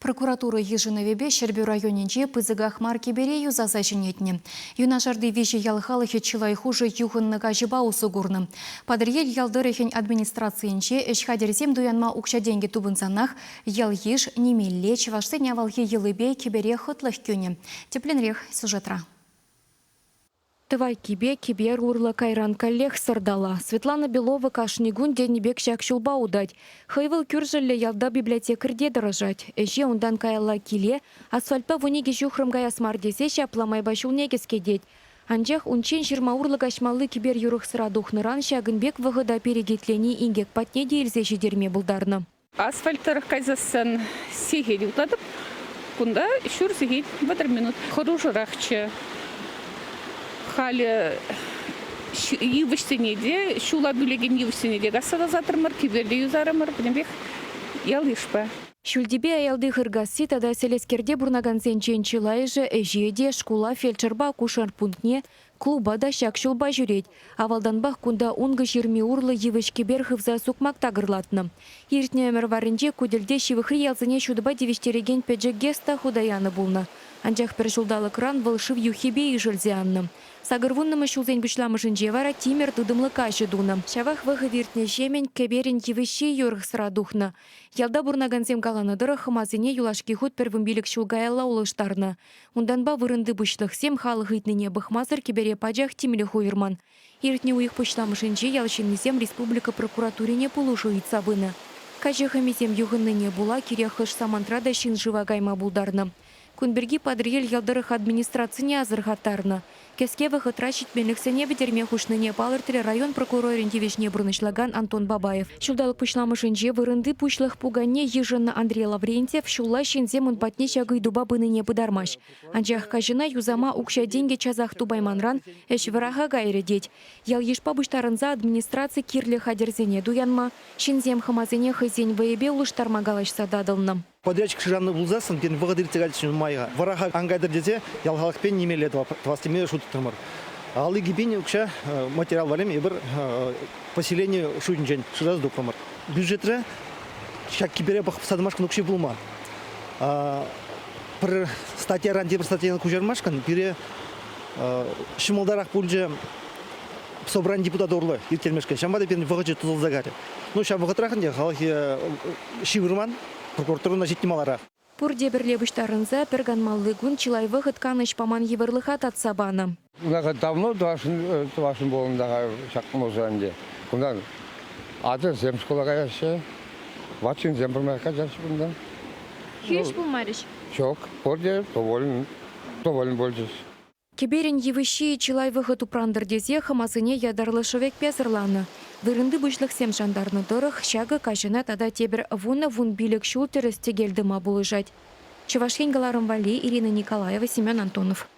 Прокуратура йышӑнӑвӗпе Ҫӗрпӳ районӗнче пысӑках мар кӗпере юсаса ҫӗнетнӗ. Юнашарти виҫӗ ял халӑхӗ чылай хушӑ юхӑннӑ каҫӑпа усӑ курнӑ. Патӑрьел ял тӑрӑхӗн администрацийӗнче ӗҫ хатӗрӗсем туянма укҫа-тенкӗ тупӑнсанах ял-йыш нимелле чӑвашсен авалхи йӑлипе кӗпере хӑтлӑх кӳнӗ. Тӗплӗнрех сюжетра. Тӑвайккипе кӗпер урлӑ кайран каллех сӑртала. Светлана Белова кашни кун тенӗ пек ҫак ҫулпа утать. Хӑй вӑл кӳршӗллӗ ялта библиотекарьте тӑрӑшать. Ӗҫе унтан каялла киле асфальтпа 12 ҫухрӑм каяс мар тесе ҫапла майпа ҫулне кӗскетет. Анчах унччен ҫырма урлӑ каҫмалли кӗпер юрӑхсӑра тухнӑран ҫакӑн пек вӑхӑта перекетлени инкек патне те илсе ҫитерме пултарнӑ. Асфальт тӑрӑх кайсассӑн сехет утлатӑп. Кунта ҫур сехет 30 минут. Хӑрушӑрахчӗ. Халӗ йывӑҫсене те, ҫула пӳлекен йывӑҫсене те касса тасатрӑмӑр, кӗпер те юсарӑмӑр, пӗтӗмпех ял-йышпа. Ҫӳлтипе аялти Хыркасси тата Селескерте пурӑнакансенчен чылайӑшӗ ӗҫе те, шкула фельдшерпа акушер пунктне, Клуба та ҫак ҫулпа ҫӳрет. Авалтанпах кунта Ункӑ ҫырми урлӑ йывӑҫ кӗпер хывса сукмак такӑрлатнӑ. Иртнӗ ӗмӗр варринче ку тӗлте ҫывӑхри ялсене ҫутӑпа тивӗҫтерекен пӗчӗк ГЭС та хута янӑ пулнӑ. Анчах пӗр ҫулталӑкран вӑл шыв юххипе ишӗлсе аннӑ. Сакӑрвуннӑмӗш ҫулсен пуҫламӑшӗнче вара тимӗр тытӑмлӑ каҫӑ тунӑ. Ҫавах вӑхӑт иртнӗ ҫемӗн кӗперӗн йывӑҫҫи юрӑхсӑра тухнӑ. Ялта пурӑнакансем каланӑ тӑрӑх, хӑмасене юлашки хут пӗр вунпилӗк ҫул каялла улӑштарнӑ. Унтанпа вырӑнти пуҫлӑхсем халӑх ыйтнине пӑхмасӑр кӗпере пачах тимлӗх уйӑрман. Иртнӗ уйӑх пуҫламӑшӗнче ял ҫыннисем республика прокуратурине пулӑшу ыйтса пынӑ. Каҫӑ хӑмисем юхӑннине пула кирек хӑш самантра та ҫын шыва кайма пултарнӑ. Кун пирки Патӑрьел ял тӑрӑх администрацине асӑрхаттарнӑ. Кӗске вӑхӑтра ҫитменлӗхсене пӗтерме хушнине палӑртрӗ район прокурорӗн тивӗҫне пурнӑҫлакан Антон Бабаев. Ҫулталӑк пуҫламӑшӗнче вырӑнти пуҫлӑх пуканне йышӑннӑ Андрей Лаврентьев ҫулла ҫынсем ун патне ҫак ыйтупа пынине пытармасть. Анчах каҫӑна юсама укҫа-тенкӗ часах тупайманран ӗҫ вӑраха кайрӗ тет. Ял-йышпа пуҫтарӑнса администраци кирлӗ хатӗрсене туянма, ҫынсем хӑмасене хӑйсен вӑйӗпе улӑштарма калаҫса татӑлнӑ. Подрядчик шыранӑ пулсассӑн пирӗн вӑхӑт иртсе кайрӗ нумай-ха. Вӑраха ан кайтӑр тесе ял халӑхпе нимелле тӑвас теме шут тытрӑмӑр. 52 000 укҫа материал валли эпир поселени шутӗнчен шыраса тупрӑмӑр. Бюджетре ҫак кӗпере пӑхса тӑмашкӑн укҫи пулман. Пӗр статьяран тепӗр статьяна куҫармашкӑн пире ҫӑмӑлтарах пулчӗ собрани депутат урлӑ ирттермешкӗн. Ҫавӑнпа та пирӗн вӑхӑчӗ тӑсӑлса кайрӗ. Ну, ҫав вӑхӑтрах ӗнтӗ халӑхӗ ҫывӑрман, прокуратурӑна ҫитнӗ маларах. Пурте пӗрле пуҫтарӑнса пӗр канмалли кун чылай вӑхӑт канӑҫ паман йывӑрлӑха татса панӑ. Давно тӑвасшӑн пулнӑ та ҫак муза ӗнтӗ. Кунтан ачасем шкула каяҫҫӗ, ват ҫынсем пӗрмай каяҫҫӗ кунтан. Хирӗҫ пулмарӗҫ? Ҫук, пурте доволен, доволен пулчӗҫ. Кӗперӗн йывӑҫҫи чылай вӑхӑт упрантӑр тесе хӑмасене ятарлӑ шӗвекпе сӑрланӑ. Вырӑнти пуҫлӑхсем шантарнӑ тӑрӑх, ҫакӑ каҫӑна тата тепӗр вунӑ-вунпилӗк ҫул тӗрӗс-тӗкел тӑма пулӑшать. Чӑваш Ен кӑларӑм валли Ирина Николаева, Семен Антонов.